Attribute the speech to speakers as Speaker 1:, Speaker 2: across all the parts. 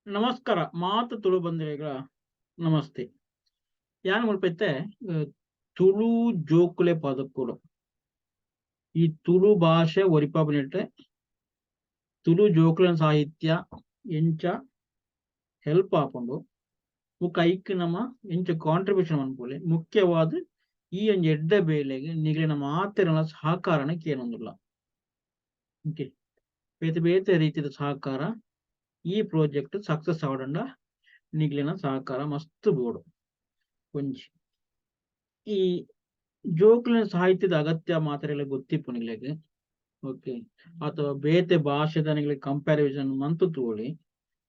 Speaker 1: ನಮಸ್ಕಾರ ಮಾತ ತುಳು ಬಂಧುಗಳ ನಮಸ್ತೆ. ಯಾನ್ ಮುಲ್ಪ ಇತ್ತೆ ತುಳು ಜೋಕುಲೆ ಪದಕುಲು, ಈ ತುಳು ಭಾಷೆ ಒರಿಪಾಪುನೆಟ್ ತುಳು ಜೋಕುಲೆನ ಸಾಹಿತ್ಯ ಎಂಚ ಹೆಲ್ಪ್ ಆಪುಂಡು ಬೊಕ್ಕ ಐಕ್ ನಮ ಎಂಚ ಕಾಂಟ್ರಿಬ್ಯೂಷನ್ ಮನ್ಪೊಲಿ, ಮುಖ್ಯವಾದ್ ಈ ಒಂಜಿ ಎಡ್ಡೆ ಬೇಲೆಗ್ ನಿಕ್ಲೆನ ಮಾತೆರ್ನ ಸಹಕಾರನ ಕೇನೊಂದುಲ್ಲ. ಓಕೆ, ಬೇತೆ ಬೇತೆ ರೀತಿದ ಸಹಕಾರ ಈ ಪ್ರಾಜೆಕ್ಟ್ ಸಕ್ಸಸ್ ಆವೊಡುಂಡ ನಿಕ್ಲೆನ ಸಹಕಾರ ಮಸ್ತ್ ಬೋಡು. ಒಂಜಿ ಈ ಜೋಕುಲೆನ ಸಾಹಿತ್ಯದ ಅಗತ್ಯ ಮಾತೆರೆಗ್ಲ ಗೊತ್ತಿಪ್ಪು ನಿಕ್ಲೆಗ್. ಓಕೆ, ಅಥವಾ ಬೇತೆ ಭಾಷೆದ ನಿಕ್ಲೆಗ್ ಕಂಪ್ಯಾರಿಸನ್ ಮಂತ್ ತೂವೊಲಿ,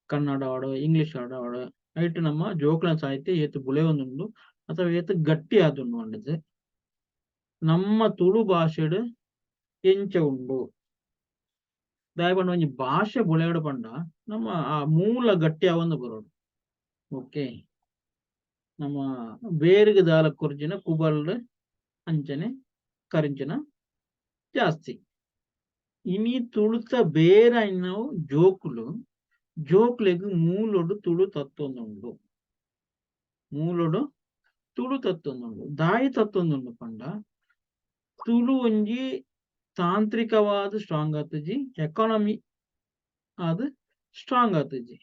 Speaker 1: ಕನ್ನಡ ಆವಡ್ ಇಂಗ್ಲಿಷ್ ಆವಡ್, ಐಟ್ ನಮ್ಮ ಜೋಕುಲೆನ ಸಾಹಿತ್ಯ ಏತ್ ಬುಳೆವೊಂದುಂಡು ಅಥವಾ ಏತ್ ಗಟ್ಟಿ ಆದುಂಡು ಪಂಡುದು ನಮ್ಮ ತುಳು ಭಾಷೆಡ್ ಎಂಚ ಉಂಡು. ದಾಯೆ ಪಂಡ ಒಂಜಿ ಭಾಷೆ ಬುಳೆಯೊಡು ಪಂಡ ನಮ್ಮ ಆ ಮೂಲ ಗಟ್ಟಿ ಆವೊಂದು ಬರೊಡು. ಓಕೆ, ನಮ್ಮ ಬೇರ್ಗ್ ದಾಲ ಕೊರ್ಜಿನ ಕುಬಲ್ಡ್ ಅಂಚನೆ ಕರಿಂಚಿನ ಜಾಸ್ತಿ. ಇನಿ ತುಳುತ ಬೇರಾಯಿನವು ಜೋಕುಲು, ಜೋಕ್ಲೆಗ್ ಮೂಲೊಡು ತುಳು ತತ್ತೊಂದುಂಡು, ಮೂಲೊಡು ತುಳು ತತ್ತೊಂದುಂಡು. ದಾಯಿ ತತ್ತೊಂದುಂಡು ಪಂಡ ತುಳು ಒಂಜಿ ತಾಂತ್ರಿಕವಾದ್ ಸ್ಟ್ರಾಂಗ್ ಆತುಜಿ, ಎಕಾನಮಿ ಆದ್ ಸ್ಟ್ರಾಂಗ್ ಆತುಜಿ.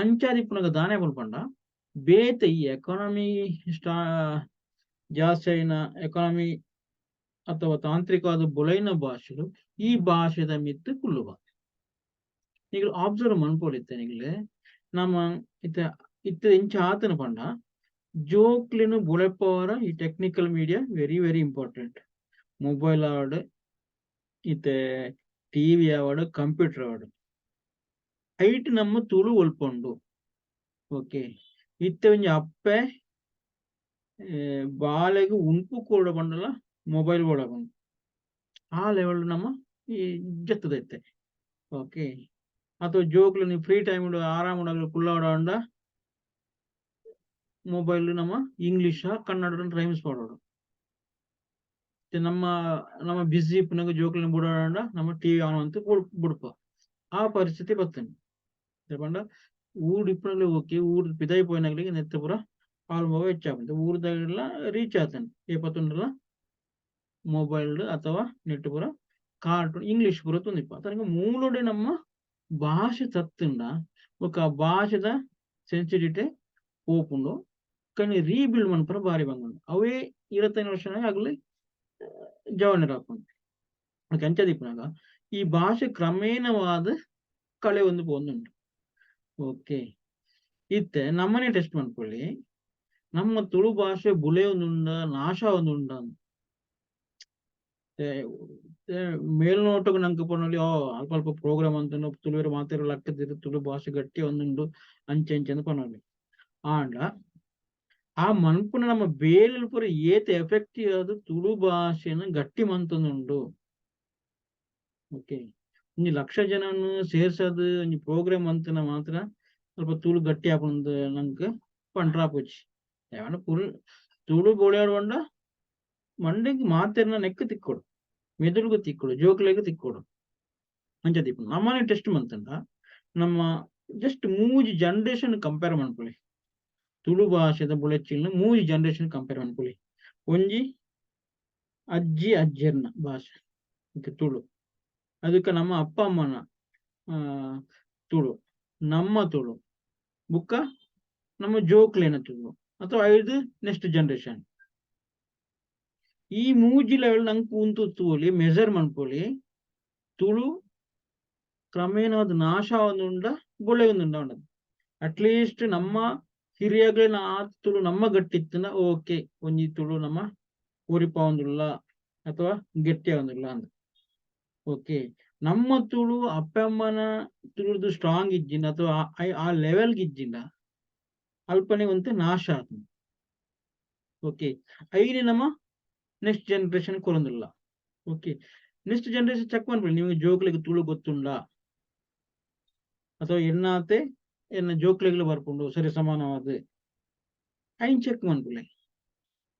Speaker 1: ಅಂಚಾದಿಪ್ಪುನಗ ದಾನೆ ಪಂಡ ಬೇತೆ ಈ ಎಕಾನಮಿ ಜಾಸ್ತಿ ಆಯಿನ ಎಕಾನಮಿ ಅಥವಾ ತಾಂತ್ರಿಕವಾದ ಬುಲೈನ ಭಾಷೆಲು ಈ ಭಾಷೆದ ಮಿತ್ತ್ ಕುಲ್ಲುವ. ನಿಕುಲು ಅಬ್ಸರ್ವ್ ಮನ್ಪೊಲಿತ್ತೆ ನಿಕ್ಲೆ ನಮ್ಮ ಇತ್ತೆ ಇತ್ತೆ ಇಂಚ ಆತನ ಪಂಡ ಜೋಕ್ಲೆನ್ ಬುಳೆಪವರ ಈ technical media very very important. Mobile ಆವಡ್, ಇತ್ತೆ ಟಿವಿ ಆವಡ್, ಕಂಪ್ಯೂಟರ್ ಆವಡ್, ಐಟ್ ನಮ್ಮ ತುಳು ಒಲ್ಪುಂಡು. ಓಕೆ, ಇತ್ತೆ ಒಂಜಿ ಅಪ್ಪೆ ಬಾಲೆಗ್ ಉಂಪು ಕೊರೊಡು ಪಂಡಲ ಮೊಬೈಲ್ ಬೋಡಾಪುಂಡು. ಆ ಲೆವೆಲ್ ನಮ್ಮ ಈ ಜತ್ತದ ಇತ್ತೆ. ಓಕೆ, ಅಥವಾ ಜೋಕ್ಲೆನ್ ಫ್ರೀ ಟೈಮ್ ಆರಾಮ ಕುಲ್ಲವಡ ಮೊಬೈಲ್ ನಮ್ಮ ಇಂಗ್ಲಿಷ್ ಕನ್ನಡ ರೈಮ್ಸ್ ಪಾಡೋಡು. ನಮ್ಮ ನಮ್ಮ ಬಿಸಿ ಇಪ್ಪುನಗ ಜೋಕ್ಲೆನ್ ಬುಡಾಡ ನಮ್ಮ ಟಿವಿ ಆನ್ ಮಂತ್ ಬುಡ್ಪ, ಆ ಪರಿಸ್ಥಿತಿ ಬತ್ತುಂಡು. ಪಂಡ ಊರು ಇಪ್ಪುನಗಲೇ ಓಕೆ, ಊರು ಪಿದಾಯಿ ಪೋಯಿನಗಲಿಗೆ ನೆತ್ತ ಪೂರ ಆಲ್ಮೋಗ ಹೆಚ್ಚಾಪುಂಡು. ಊರುದಲ್ಲ ರೀಚ್ ಆತಂಡ್ ಏಪತ್ತುಂಡಲ ಮೊಬೈಲ್ ಅಥವಾ ನೆಟ್ ಪೂರ ಕಾರ್ಟೂನ್ ಇಂಗ್ಲಿಷ್ ಪೂರ ತೂಂದಿಪ್ಪ. ಅತನಗ ಮೂಲೊಡೆ ನಮ್ಮ ಭಾಷೆ ತತ್ತುಂಡ ಬೊಕ ಆ ಭಾಷೆದ ಸೆನ್ಸಿಟಿವಿಟಿ ಪೋಪುಂಡು. ಕಣಿ ರೀಬಿಲ್ಡ್ ಮನ್ಪುನ ಬಾರಿ ಬಂಗುಂಡು. ಅವೇ 25 ವರ್ಷ ಅಗಲಿ ಜವನೆರಾಪುಂಡು. ಅಂಚ ದಿಪ್ಪುನಗ ಈ ಭಾಷೆ ಕ್ರಮೇಣವಾದ ಕಳೆ ಒಂದು ಪೋಂದುಂಡು. ಓಕೆ, ಇತ್ತೆ ನಮ್ಮನೆ ಟೆಸ್ಟ್ ಮನ್ಪೊಲಿ, ನಮ್ಮ ತುಳು ಭಾಷೆ ಬುಳೆಯೊಂದುಂಡ ನಾಶ ಆವೊಂದುಂಡ. ಮೇಲ್ನೋಟಗ್ ನಂಕ್ ಪನೊಲಿ ಓ ಅಲ್ಪ ಅಲ್ಪ ಪ್ರೋಗ್ರಾಮ್ ಅಂತುಂಡು, ತುಳುವೆರ್ ಮಾತೆರ್ಲ ಲಕ್ಕುದೆರ್, ತುಳು ಭಾಷೆ ಗಟ್ಟಿ ಒಂದುಂಡು ಅಂಚೆ ಇಂಚೆ ಅಂದ್ ಪನೊಲಿ. ಆಂಡ ಆ ಮನ್ಪುನ ನಮ್ಮ ಬೇಲೆಲು ಪೂರ ಏತ್ ಎಫೆಕ್ಟಿವ್ ಆದ್ ತುಳು ಭಾಷೆನ್ ಗಟ್ಟಿ ಮಂತೊಂದುಂಡು. ಓಕೆ, ಒಂಜಿ ಲಕ್ಷ ಜನನ್ ಸೇರ್ಸದ್ ಒಂಜಿ ಪ್ರೋಗ್ರಾಮ್ ಮಂತುನ ಮಾತ್ರ ಸ್ವಲ್ಪ ತುಳು ಗಟ್ಟಿ ಆಪುಂಡು ನಂಕ್ ಪಂಡ್ರಾಪುಜಿ. ತುಳು ಬುಳೆಯೊಡು ಪಂಡ ಮಂಡೆಗ್ ಮಾತೆರ್ನ ನೆಕ್ಕ್ ತಿಕ್ಕೊಡು, ಮೆದುಳುಗು ತಿಕ್ಕೊಡು, ಜೋಕ್ಲೆಗ್ ತಿಕ್ಕೊಡು. ಅಂಚ ದಿಪ್ಪುಂಡು. ನಮ್ಮನೆ ಟೆಸ್ಟ್ ಮಂತುಂಡ ನಮ್ಮ ಜಸ್ಟ್ ಮೂಜಿ ಜನರೇಷನ್ ಕಂಪೇರ್ ಮನ್ಪೊಲಿ. ತುಳು ಭಾಷೆದ ಬುಳೆಚ್ಚಿಲ್ನ್ ಮೂಜಿ ಜನರೇಷನ್ ಕಂಪೇರ್ ಮನ್ಪೊಲಿ. ಒಂಜಿ ಅಜ್ಜಿ ಅಜ್ಜೆರ್ನ ಭಾಷೆ ತುಳು, ಅದಕ್ಕೆ ನಮ್ಮ ಅಪ್ಪ ಅಮ್ಮನ ತುಳು, ನಮ್ಮ ತುಳು, ಬುಕ್ಕ ನಮ್ಮ ಜೋಕ್ಲೆನ ತುಳು, ಅಥವಾ ಐದು ನೆಕ್ಸ್ಟ್ ಜನರೇಷನ್. ಈ ಮೂಜಿ ಲೆವೆಲ್ ನಂಕ್ ಉಂತು ತೂವೊಲಿ, ಮೆಜರ್ ಮನ್ಪೊಲಿ. ತುಳು ಕ್ರಮೇಣವಾದ್ ನಾಶ ಆವೊಂದುಂಡ ಬುಳೆಯೊಂದುಂಡ ಪಂಡುದು. ಅಟ್ಲೀಸ್ಟ್ ನಮ್ಮ ಹಿರಿಯಗ್ಲೆನ ಆ ತುಳು ನಮ್ಮ ಗಟ್ಟಿ ಇತ್ತುಂಡ ಓಕೆ, ಒಂಜಿ ತುಳು ನಮ್ಮ ಒರಿಪಾವೊಂದುಲ್ಲ ಅಥವಾ ಗಟ್ಟಿ ಆವೊಂದುಲ್ಲ ಅಂದ್. ಓಕೆ, ನಮ್ಮ ತುಳು ಅಪ್ಪೆ ಅಮ್ಮನ ತುಳುದು ಸ್ಟ್ರಾಂಗ್ ಇಜ್ಜಿಂಡ ಅಥವಾ ಆ ಲೆವೆಲ್ಗ್ ಇಜ್ಜಿಂಡ ಅಲ್ಪನೆ ಒಂತೆ ನಾಶ ಆತುಂಡು. ಓಕೆ, ಐನೆ ನಮ್ಮ ನೆಕ್ಸ್ಟ್ ಜನರೇಷನ್ ಕೊರೊಂದುಲ್ಲ. ಓಕೆ, ನೆಕ್ಸ್ಟ್ ಜನರೇಷನ್ ಚೆಕ್ ಮನ್ಪೊಲಿ, ನಿಮಗೆ ಜೋಕ್ಲೆಗ್ ತುಳು ಗೊತ್ತುಂಡ ಅಥವಾ ಎನ್ನಾತೆ ಎನ್ನ ಜೋಕ್ಲೆಗ್ಲ ಬರ್ಪುಂಡು ಸರಿ ಸಮಾನವಾದ್ ಐನ್ ಚೆಕ್ ಮನ್ಪುಲೆ,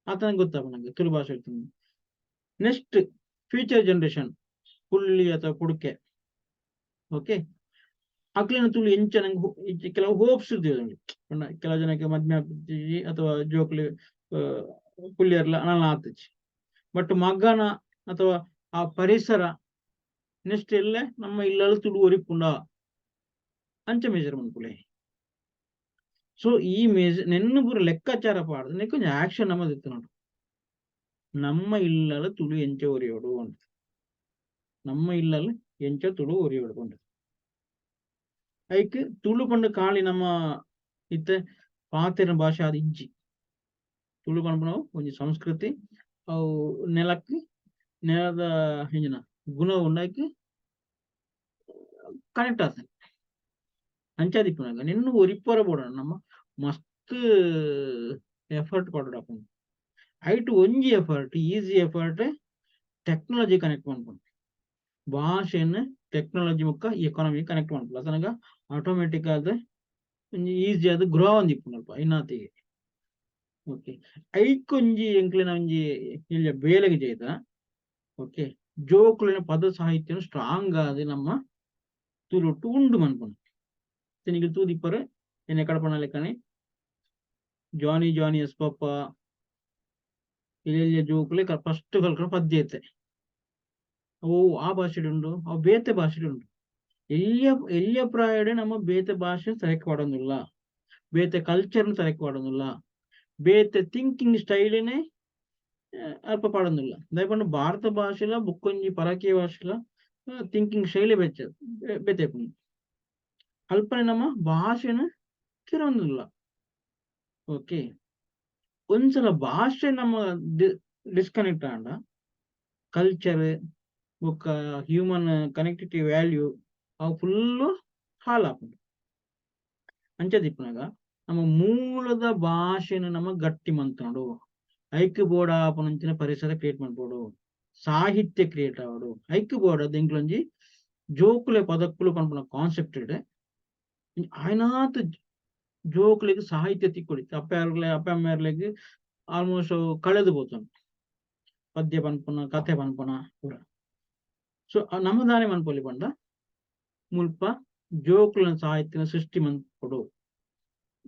Speaker 1: ಆತನ ಗೊತ್ತಾಪುಂಡು ನಂಗೆ ತುಳು ಭಾಷೆ. ನೆಕ್ಸ್ಟ್ ಫ್ಯೂಚರ್ ಜನರೇಷನ್ ಪುಳ್ಳಿ ಅಥವಾ ಪುಡುಕೆ. ಓಕೆ, ಅಕ್ಲೆನ ತುಳು ಎಂಚ ನಂಗೆ ಕೆಲವು ಹೋಪ್ಸ್ ಇದ್ದೇವೆ. ಕೆಲವು ಜನಕ್ಕೆ ಮದ್ಮೆ ಅಥವಾ ಜೋಕ್ಲಿ ಪುಲ್ಲಿಯರ್ಲ ಅನಲ್ಲ ಆತಚಿ, ಬಟ್ ಮಗನ ಅಥವಾ ಆ ಪರಿಸರ ನೆಕ್ಸ್ಟ್ ಎಲ್ಲ ನಮ್ಮ ಇಲ್ಲಲ್ಲಿ ತುಳು ಒರಿಪುಂಡ ಅಂಚ ಮೇಜರ್ ಮನ್ಪುಲೆ. ಸೊ ಈ ಮೇಜ್ ನೆನ್ನು ಪೂರ ಲೆಕ್ಕಾಚಾರ ಪಾಡ್ದು ನೆಕ್ಕೊಂಜಿ ಆಕ್ಷನ್ ನಮ್ಮದಿತ್ತು ನೋಡು. ನಮ್ಮ ಇಲ್ಲಲ ತುಳು ಎಂಚ ಒರಿಯೋಡು ಅಂತ, ನಮ್ಮ ಇಲ್ಲಲ್ ಎಂಚ ತುಳು ಒರಿಯೋಡು ಪಂಡ ಐಕ್ ತುಳು ಪಂಡ ಕಾಳಿ ನಮ್ಮ ಇತ್ತೆ ಪಾತೆರ ಭಾಷೆ ಆದ ಇಜ್ಜಿ. ತುಳು ಪನ್ಪುನವು ಒಂಜಿ ಸಂಸ್ಕೃತಿ, ಅವು ನೆಲಕ್ ನೆಲದ ಎಂಜಿನ ಗುಣ ಉಂಡು, ಐಕ್ ಕನೆಕ್ಟ್ ಆತದೆ. ಅಂಚಾದಿಪ್ಪುನಗ ನಿನ್ನ ಒರಿಪರ ಬೋಡ ನಮ್ಮ ಮಸ್ತ್ ಎಫರ್ಟ್ ಪಾಡೊಡಾಪುಂಡು. ಐಟ್ ಒಂಜಿ effort, easy effort, technology connect ಮನ್ಪುಂಡು. ಭಾಷೆನ್ ಟೆಕ್ನಾಲಜಿ ಬೊಕ್ಕ ಎಕಾನಮಿ ಕನೆಕ್ಟ್ ಮನ್ಪುಂಡು. ಅತನಗ ಆಟೋಮೆಟಿಕ್ ಆದ್ ಒಂಜಿ ಈಸಿ ಆದ್ ಗ್ರೋ ಆವೊಂದಿಪ್ಪುಂಡು ಅಲ್ಪ ಇನ್ನಾತಿಗೆ. ಓಕೆ, ಐಕೊಂಜಿ ಎಂಕ್ಲೆನ ಒಂಜಿ ಎಲ್ಯ ಬೇಲೆಗ್ ಜೈದ. ಓಕೆ, ಜೋಕುಲೆನ ಪದ ಸಾಹಿತ್ಯನು ಸ್ಟ್ರಾಂಗ್ ಆದ್ ನಮ್ಮ ತುಳುಟ್ಟು ಉಂಡು ಮನ್ಪುಂಡು. ನಿಕುಲು ತೂದಿಪ್ಪರ್ ಎನ್ನ ಕಡಪಣ ಲೆಕ್ಕನೆ ಜಾನಿ ಜಾನಿ ಎಸ್ ಪಪ್ಪ ಎಲ್ಯ ಜೋಕುಲೆ ಫಸ್ಟ್ ಕಲ್ಕುನ ಪದ್ಯ ಇತ್ತೆ. ಅವು ಆ ಭಾಷೆಡ್ ಉಂಡು, ಅವು ಬೇತೆ ಭಾಷೆಡ್ ಉಂಡು. ಎಲ್ಯ ಎಲ್ಯ ಪ್ರಾಯಡ್ ನಮ್ಮ ಬೇತೆ ಭಾಷೆ ತರೆಕ್ ಪಾಡೊಂದುಲ್ಲ, ಬೇತೆ ಕಲ್ಚರ್ನ ತರೆಕ್ ಪಾಡೊಂದುಲ್ಲ, ಬೇತೆ ಥಿಂಕಿಂಗ್ ಸ್ಟೈಲ್ನೇ ಅಲ್ಪ ಪಾಡೊಂದುಲ್ಲ. ದಾಯೆ ಪಂಡ ಭಾರತ ಭಾಷೆಲ ಬೊಕ್ಕೊಂಜಿ ಪರಕೀಯ ಭಾಷೆಲ ಥಿಂಕಿಂಗ್ ಶೈಲಿ ಬೆಚ್ಚ ಬೇತೆ ಇಪ್ಪುಂಡು. ಅಲ್ಪನೆ ನಮ್ಮ ಭಾಷೆನ ಕೆರೊಂದುಲ್ಲ. ಓಕೆ, ಒಂದ್ಸಲ ಭಾಷೆ ನಮ್ಮ ಡಿಸ್ಕನೆಕ್ಟ್ ಆಂಡ ಕಲ್ಚರ್ ಬೊಕ್ಕ ಹ್ಯೂಮನ್ ಕನೆಕ್ಟಿವಿಟಿ ವ್ಯಾಲ್ಯೂ ಅವು ಫುಲ್ಲು ಹಾಳಾಪುಂಡು. ಅಂಚದಿಪ್ಪುನಗ ನಮ್ಮ ಮೂಲದ ಭಾಷೆನ ನಮ್ಮ ಗಟ್ಟಿ ಮಂತೊಡು, ಐಕ್ ಬೋಡಾಪುನಂಚಿನ ಪರಿಸರ ಕ್ರಿಯೇಟ್ ಮನ್ಪೊಡು, ಸಾಹಿತ್ಯ ಕ್ರಿಯೇಟ್ ಆವೊಡು. ಐಕ್ ಬೋಡಾದ್ ಎಂಕ್ಲೊಂಜಿ ಜೋಕುಲೆ ಪದಕ್ಕುಲು ಪನ್ಪುನ ಕಾನ್ಸೆಪ್ಟ್ ಇಡ್ ಆಯ್ನಾತ್ ಜೋಕುಲೆಗ್ ಸಾಹಿತ್ಯ ತಿಕ್ಕೊಡಿ. ಅಪ್ಪೆ ಅಪ್ಪೆ ಅಮ್ಮೆರ್ಲೆಗ್ ಆಲ್ಮೋಸ್ಟ್ ಕಳೆದು ಪೋತುಂಡು ಪದ್ಯ ಪನ್ಪುನ, ಕಥೆ ಪನ್ಪುನ ಪೂರ. ಸೊ ನಮ್ಮ ದಾನೆ ಮನ್ಪೊಲಿ ಪಂಡ ಮುಲ್ಪ ಜೋಕುಲೆನ ಸಾಹಿತ್ಯನ ಸೃಷ್ಟಿ ಮನ್ಪೊಡು,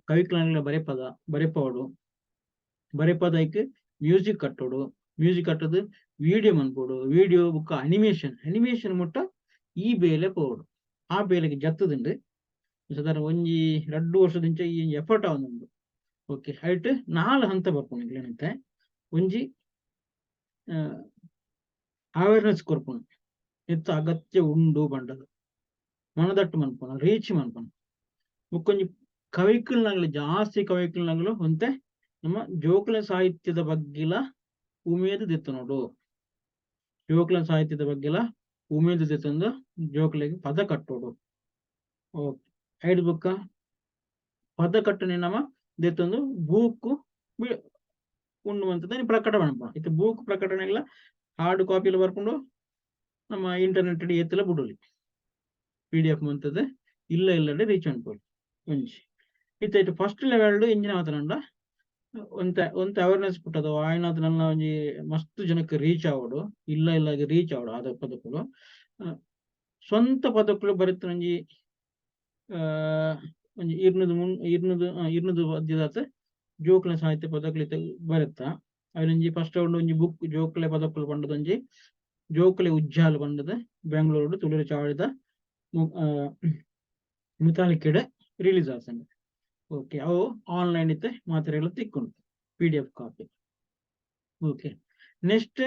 Speaker 1: ಕವಿಕ್ಲನ್ಲ ಬರೆಪದ ಬರೆಪವೊಡು, ಬರೆಪದ ಐಕ್ ಮ್ಯೂಸಿಕ್ ಕಟ್ಟೊಡು, ಮ್ಯೂಸಿಕ್ ಕಟ್ಟದು ವಿಡಿಯೋ ಮನ್ಪೊಡು, ವಿಡಿಯೋ ಬೊಕ್ಕ ಅನಿಮೇಷನ್, ಅನಿಮೇಷನ್ ಮುಟ್ಟ ಈ ಬೇಲೆ ಪೋವೊಡು. ಆ ಬೇಲೆಗೆ ಜತ್ತದುಂಡು ಸಾಧಾರಣ ಒಂಜಿ ರಡ್ಡು ವರ್ಷದಿಂಚ ಈ ಎಫರ್ಟ್ ಆವೊಂದುಂಡು. ಓಕೆ, ಐಟ್ ನಾಲ್ ಹಂತ ಬರ್ಪುಂಡು ಎಂಕ್ಲೆನಂತೆ. ಒಂಜಿ ಅವೇರ್ನೆಸ್ ಕೊರ್ಪುಂಡು, ನೆತ್ತ ಅಗತ್ಯ ಉಂಡು ಪಂಡದು ಮನದಟ್ಟು ಮನ್ಪುನ, ರೀಚ್ ಮನ್ಪುನ. ಬೊಕ್ಕೊಂಜಿ ಕವಿಕಲ್ನಾಗ್ಲು, ಜಾಸ್ತಿ ಕವಿಕಲ್ನಾಗ್ಲು ಒಂತೆ ನಮ್ಮ ಜೋಕುಲ ಸಾಹಿತ್ಯದ ಬಗ್ಗೆಲ ಉಮೇದು ದೆತ್ತೊನೊಡು, ಜೋಕುಲ ಸಾಹಿತ್ಯದ ಬಗ್ಗೆಲ ಉಮೇದು ದೆತ್ತೊಂದು ಜೋಕುಲೆಗ್ ಪದ ಕಟ್ಟೊಡು. ಓಕೆ, ಐಡ್ ಬೊಕ್ಕ ಪದ ಕಟ್ಟುನೆ ನಮ ದೆತ್ತೊಂದು ಬೂಕು ಉಂಡು ಮಂತುದು ಪ್ರಕಟ ಮನ್ಪುನ. ಇತ್ತೆ ಬೂಕ್ ಪ್ರಕಟಣೆ ಇಲ್ಲ, ಹಾರ್ಡ್ ಕಾಪಿಲ ಬರ್ಪುಂಡು, ನಮ್ಮ ಇಂಟರ್ನೆಟ್ ಏತ್ಲ ಬುಡೊಲಿ, ಪಿಡಿಎಫ್ ಮಂತುದು ಇಲ್ಲ ಇಲ್ಲಡೆ ರೀಚ್ ಮನ್ಪೊಲಿ. ಒಂಜಿ ಇತ್ತೆ ಇತ್ತೆ ಫಸ್ಟ್ ಲೆವೆಲ್ ಎಂಚಿನ ಮಾತನಾಂಡ ಒಂತೆ ಒಂತೆ ಅವೇರ್ನೆಸ್ ಪುಟ್ಟದು ಆಯ್ನಾತ್ ನನ್ನ ಒಂಜಿ ಮಸ್ತ್ ಜನಕ್ಕೆ ರೀಚ್ ಆವೊಡು, ಇಲ್ಲ ಇಲ್ಲ ರೀಚ್ ಆವೊಡು. ಆದ ಪದಕುಲು ಸ್ವಂತ ಪದಕುಲು ಬರೆತ್ ಒಂಜಿ ಒಂಜಿ ಇರ್ನೂದು ಮುನ್ ಇರ್ನೂದು ಇರ್ನೂದು ಪದ್ಯದಾತ್ ಜೋಕುಲ್ನ ಸಾಹಿತ್ಯ ಪದಕುಲು ಇತ್ತೆ ಬರೆತ್ತ. ಅವೆನೊಂಜಿ ಫಸ್ಟ್ ಒಂಜಿ ಬುಕ್ ಜೋಕುಲೆ ಪದಕುಲು ಪಂಡದೊಂಜಿ ಜೋಕುಲೆ ಉಜ್ಜಾಲ್ ಪಂಡದ ಬೆಂಗಳೂರು ತುಳುವ ಚಾವಡಿದ ಮುತಾಲಿಕೆಡ್ ರಿಲೀಸ್ ಆತಂಡ್. ಓಕೆ, ಅವು ಆನ್ಲೈನ್ ಇತ್ತೆ ಮಾತೆರೆಗ್ಲ ತಿಕ್ಕುಂಡು PDF copy. Okay, next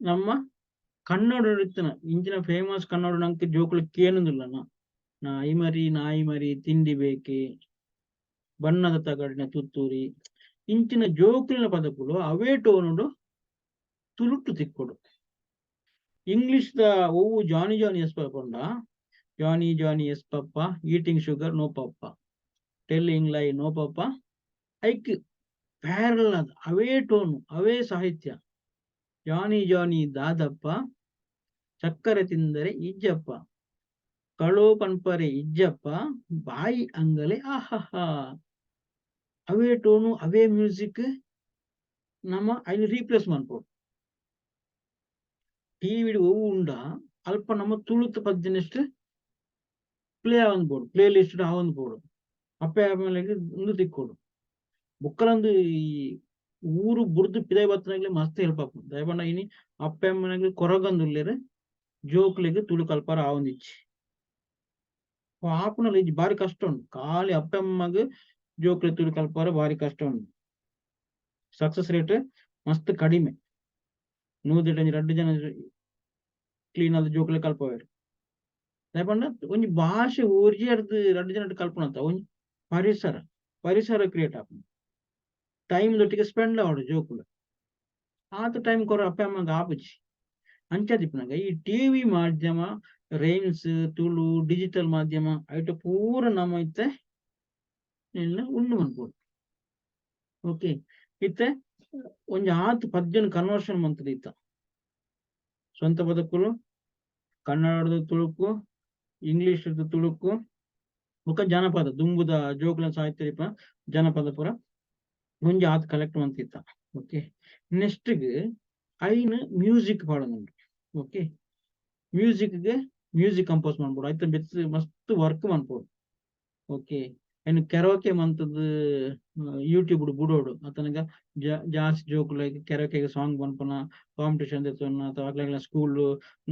Speaker 1: ನಮ್ಮ ಕನ್ನಡ ಇತ್ತಿನ ಇಂಚಿನ ಫೇಮಸ್ ಕನ್ನಡ ನಂಕ್ ಜೋಕುಲು ಕೇನುದಿಲ್ಲನ. ನಾಯಿ ಮರಿ ನಾಯಿ ಮರಿ ತಿಂಡಿ ಬೇಕೆ, ಬಣ್ಣದ ತಗಡಿನ ತುತ್ತೂರಿ, ಇಂಚಿನ ಜೋಕುಲಿನ ಪದಕುಲು ಅವೇ ಟೋನುಡು ತುಳುಟ್ಟು ತಿಕ್ಕೊಡು. ಇಂಗ್ಲಿಷ್ ದ ಒವ್ವು ಜಾನಿ ಜಾನಿ ಎಸ್ ಪಂಡ Johnny Johnny yes papa, eating sugar no papa, telling lie no papa, ಐಕ್ ಪ್ಯಾರಲ್ ಅದು ಅವೇ ಟೋನು ಅವೇ ಸಾಹಿತ್ಯ. ಜಾನಿ ಜಾನಿ ದಾದಪ್ಪ, ಸಕ್ಕರೆ ತಿಂದರೆ ಇಜ್ಜಪ್ಪ, ಕಳೋ ಪನ್ಪರೆ ಇಜ್ಜಪ್ಪ, ಬಾಯಿ ಅಂಗಲೆ ಆಹಹ. ಅವೇ ಟೋನು ಅವೇ ಮ್ಯೂಸಿಕ್ ನಮ್ಮ ಐನ್ ರೀಪ್ಲೇಸ್ ಮನ್ಪೊಡು. ಟಿವಿಡ್ ಒವ್ವು ಉಂಡ ಅಲ್ಪ ನಮ್ಮ ತುಳುತ ಪದ್ಯನೆಸ್ಟ್ ಪ್ಲೇ ಆವೊಂದು ಬೋಡು, ಪ್ಲೇ ಲಿಸ್ಟ್ ಆವೊಂದು ಬೋಡು. ಅಪ್ಪೆ ಆಮೇಲೆ ಉಂದು ತಿಕ್ಕೊಡು. ಬೊಕ್ಕಲೊಂದು ಈ ಊರು ಬುಡ್ದು ಪಿದೈ ಬತ್ತನಾಗ್ಲೆ ಮಸ್ತ್ ಹೆಲ್ಪ್ ಆಪುಂಡು. ದಾಯೆ ಪಂಡ ಇನಿ ಅಪ್ಪೆ ಅಮ್ಮನಗ್ ಕೊರಗಂದುಲ್ಲೆರ್, ಜೋಕ್ಲೆಗ್ ತುಳು ಕಲ್ಪರ ಆವೊಂದಿಜ್ಜಿ. ಆಪುನಲ ಇಜ್ಜಿ, ಬಾರಿ ಕಷ್ಟ ಉಂಡು. ಖಾಲಿ ಅಪ್ಪೆ ಅಮ್ಮಗ್ ಜೋಕ್ಲೆ ತುಳು ಕಲ್ಪರ ಬಾರಿ ಕಷ್ಟ ಉಂಡು. ಸಕ್ಸಸ್ ರೇಟ್ ಮಸ್ತ್ ಕಡಿಮೆ. 100ಟ್ ರಡ್ಡ್ ಜನ ಕ್ಲೀನ್ ಆದ್ ಜೋಕ್ಲೆ ಕಲ್ಪವೆರ್. ದಾಯೆ ಪಂಡ ಒಂಜಿ ಭಾಷೆ ಒರಿಯರ್ದ್ ರಡ್ಡ್ ಜನಟ್ ಕಲ್ಪುನತ ಒಂಜಿ ಪರಿಸರ ಪರಿಸರ ಕ್ರಿಯೇಟ್ ಆಪುಂಡು. ಟೈಮ್ ದೊಟ್ಟಿಗೆ ಸ್ಪೆಂಡ್ ಆವೊಡು ಜೋಕುಲು. ಆತ್ ಟೈಮ್ ಕೊರ ಅಪ್ಪೆ ಅಮ್ಮಗ್ ಆಪುಜಿ. ಅಂಚಾದಿಪ್ಪುನಗ ಈ ಟಿವಿ ಮಾಧ್ಯಮ, ರೈಮ್ಸ್, ತುಳು ಡಿಜಿಟಲ್ ಮಾಧ್ಯಮ ಐಟ್ ಪೂರ ನಮ ಇತ್ತೆ ಉಂಡು ಮನ್ಪೊಡು. ಓಕೆ, ಇತ್ತೆ ಒಂಜಿ ಆತ್ ಪದ್ಯನ್ ಕನ್ವರ್ಷನ್ ಮಂತುದು ಇತ್ತ ಸ್ವಂತ ಪದಕ್ಕುಲು ಕನ್ನಡದ ತುಳುಕು, ಇಂಗ್ಲಿಷ್ ತುಳುಕು, ಬೊಕ್ಕ ಜನಪದ ದುಂಬುದ ಜೋಕುಲ ಸಾಹಿತ್ಯ ಇಪ್ಪ ಜನಪದ ಪೂರ ಒಂಜಿ ಆತ್ ಕಲೆಕ್ಟ್ ಮಂತಿತ್ತ. ಓಕೆ, ನೆಕ್ಸ್ಟ್ ಗ್ ಐನ್ ಮ್ಯೂಸಿಕ್ ಪಾಡೊಂದುಂಡು. ಓಕೆ, ಮ್ಯೂಸಿಕ್ ಗೆ ಮ್ಯೂಸಿಕ್ ಕಂಪೋಸ್ ಮನ್ಪೊಡು. ಐತ ಬೆತ್ ಮಸ್ತ್ ವರ್ಕ್ ಮನ್ಪೊಡು. ಓಕೆ, ಐನ್ ಕೆರೋಕೆ ಮಂತುದು ಯೂಟ್ಯೂಬ್ ಬುಡೋಡು. ಅತನಗ ಜಾಸ್ತಿ ಜೋಕುಲೆಗ್ ಕೆರೋಕೆ ಸಾಂಗ್ ಪನ್ಪುನ ಕಾಂಪಿಟಿಷನ್ ದೆತ್ತೊನ್ನ ಅಥವಾ ಅಕ್ಲೆಗ್ಲ ಸ್ಕೂಲ್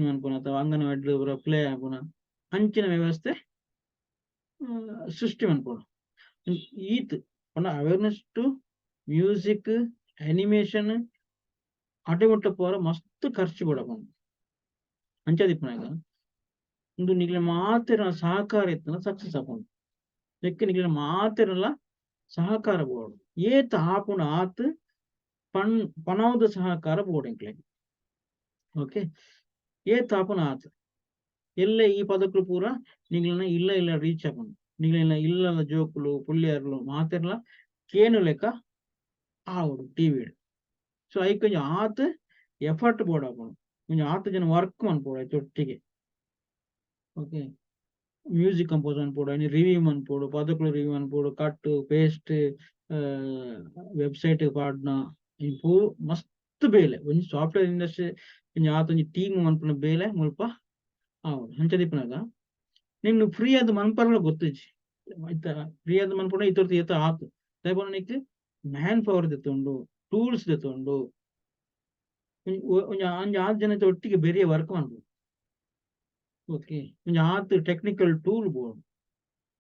Speaker 1: ಮನ್ಪುನ ಅಥವಾ ಅಂಗನವಾಡಿ ಪೂರ ಪ್ಲೇ ಆಪುನ ಅಂಚಿನ ವ್ಯವಸ್ಥೆ ಸೃಷ್ಟಿ ಮನ್ಪೊಡು. ಈತ್ ಪಂಡ ಅವೇರ್ನೆಸ್ ಟು ಮ್ಯೂಸಿಕ್, ಅನಿಮೇಷನ್ ಅಡೆ ಮುಟ್ಟ ಪೋರ ಮಸ್ತ್ ಖರ್ಚು ಬೋಡಾಪುಂಡು. ಅಂಚಾದಿಪ್ಪುನಗ ಉಂದು ನಿಕ್ಲೆ ಮಾತೆರ್ನ ಸಹಕಾರ ಇತ್ತುಂಡ ಸಕ್ಸಸ್ ಆಪುಂಡು. ನೆಕ್ಕ್ ನಿಕ್ಲೆನ ಮಾತೆರ್ನಲ ಸಹಕಾರ ಬೋಡು. ಏತ್ ಆಪುಂಡು ಆತ್ ಪಣ್ ಪಣವುದ ಸಹಕಾರ ಬೋಡು ಎಂಕ್ಲೆಗ್. ಓಕೆ, ಏತ್ ಆಪುಂಡು ಆತ್ ಎಲ್ಲೆ ಈ ಪದಕುಲು ಪೂರ ನಿಕ್ಲೆನ ಇಲ್ಲ ಇಲ್ಲ ರೀಚ್ ಆಪುಂಡು. ನಿಕ್ಲೆನ ಇಲ್ಲದ ಜೋಕುಲು ಪುಲ್ಯರ್ಲು ಮಾತೆರ್ಲ ಕೇನುಲೆಕ ಆವೊಡು ಟಿವಿಡ್. ಸೊ ಐಕ್ ಒಂಜಿ ಆತ್ ಎಫರ್ಟ್ ಬೋಡಾಪುಂಡು. ಒಂಜಿ ಆತ್ ಜನ ವರ್ಕ್ ಮನ್ಪೊಡು ಐತೊಟ್ಟಿಗೆ. ಓಕೆ, ಮ್ಯೂಸಿಕ್ ಕಂಪೋಸ್ ಮನ್ಪೊಡು, ಐನ್ ರಿವ್ಯೂ ಮನ್ಪೊಡು, ಪದಕುಲು ರಿವ್ಯೂ ಮನ್ಪೊಡು, ಕಟ್ ಪೇಸ್ಟ್ ವೆಬ್ಸೈಟ್ ಪಾಡ್ನ ಪೂ ಮಸ್ತ್ ಬೇಲೆ. ಒಂಜಿ ಸಾಫ್ಟ್ವೇರ್ ಇಂಡಸ್ಟ್ರಿ ಒಂಜಿ ಆತ್ ಒಂಜಿ ಟೀಮ್ ಮನ್ಪುನ ಬೇಲೆ ಮುಲ್ಪ ಆವೊಡು. ಅಂಚ ದಿಪ್ಪುನಗ ನಿನ್ನ ಫ್ರೀ ಆದ್ ಮನ್ಪರಲ ಗೊತ್ತಿಜ್ಜಿ. ಐತ ಫ್ರೀ ಆದ್ ಮನ್ಪುನ ಇತೊರ್ತು ಏತ ಆತು. ದಾಯೆ ಪಂಡ ನಿಕ್ಕ್ ಮ್ಯಾನ್ ಪವರ್ ದೆತ್ತೊಂಡು, ಟೂಲ್ಸ್ ದೆತ್ತೊಂಡು, ಒಂಜಿ ಒಂಜಿ ಆತ್ ಜನತ ಒಟ್ಟಿಗೆ ಬೆರಿಯ ವರ್ಕ್ ಮನ್ಪೊಡು. ಓಕೆ, ಒಂಜಿ ಆತ್ ಟೆಕ್ನಿಕಲ್ ಟೂಲ್ ಬೋಡು.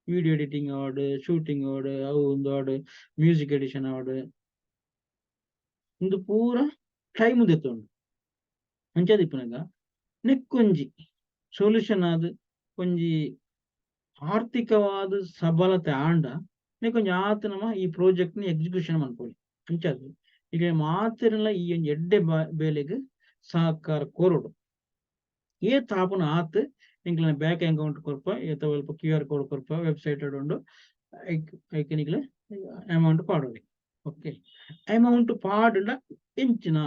Speaker 1: ವಿಡಿಯೋ ಎಡಿಟಿಂಗ್ ಆವಡ್, ಶೂಟಿಂಗ್ ಆವಡ್, ಅವು ಉಂದು ಆವಡ್, ಮ್ಯೂಸಿಕ್ ಎಡಿಷನ್ ಆವಡ್, ಉಂದು ಪೂರ ಟೈಮ್ ದೆತ್ತೊಂಡು. ಅಂಚಾದಿಪ್ಪುನಗ ನೆಕ್ಕೊಂಜಿ ಸೊಲ್ಯೂಷನ್ ಆದ್ ಒಂಜಿ ಆರ್ಥಿಕವಾದ ಸಬಲತೆ ಆಂಡ ನೆಕ್ಕೊಂಜಿ ಆತ್ ನಮ ಈ ಪ್ರಾಜೆಕ್ಟ್ ನಿ ಎಕ್ಸಿಕ್ಯೂಷನ್ ಮನ್ಪೊಲಿ. ಅಂಚಾದ್ ಈಗ ಮಾತೆರ್ಲ ಈ ಒಂಜಿ ಎಡ್ಡೆ ಬೇಲೆಗ್ ಸಹಕಾರ ಕೊರೊಡು. ಏತ್ ಆಪುನ ಆತ್ ಎಂಕ್ಲೆನ ಬ್ಯಾಂಕ್ ಅಕೌಂಟ್ ಕೊರ್ಪ, ಏತ ಅಲ್ಪ ಕ್ಯೂ ಆರ್ ಕೋಡ್ ಕೊರ್ಪ, ವೆಬ್ಸೈಟ್ ಉಂಡು. ಐಕ್ ಐಕ್ ನಿಕ್ಲೆ ಅಮೌಂಟ್ ಪಾಡೊಲಿ. ಓಕೆ, ಅಮೌಂಟ್ ಪಾಡುಂಡ ಎಂಚಿನ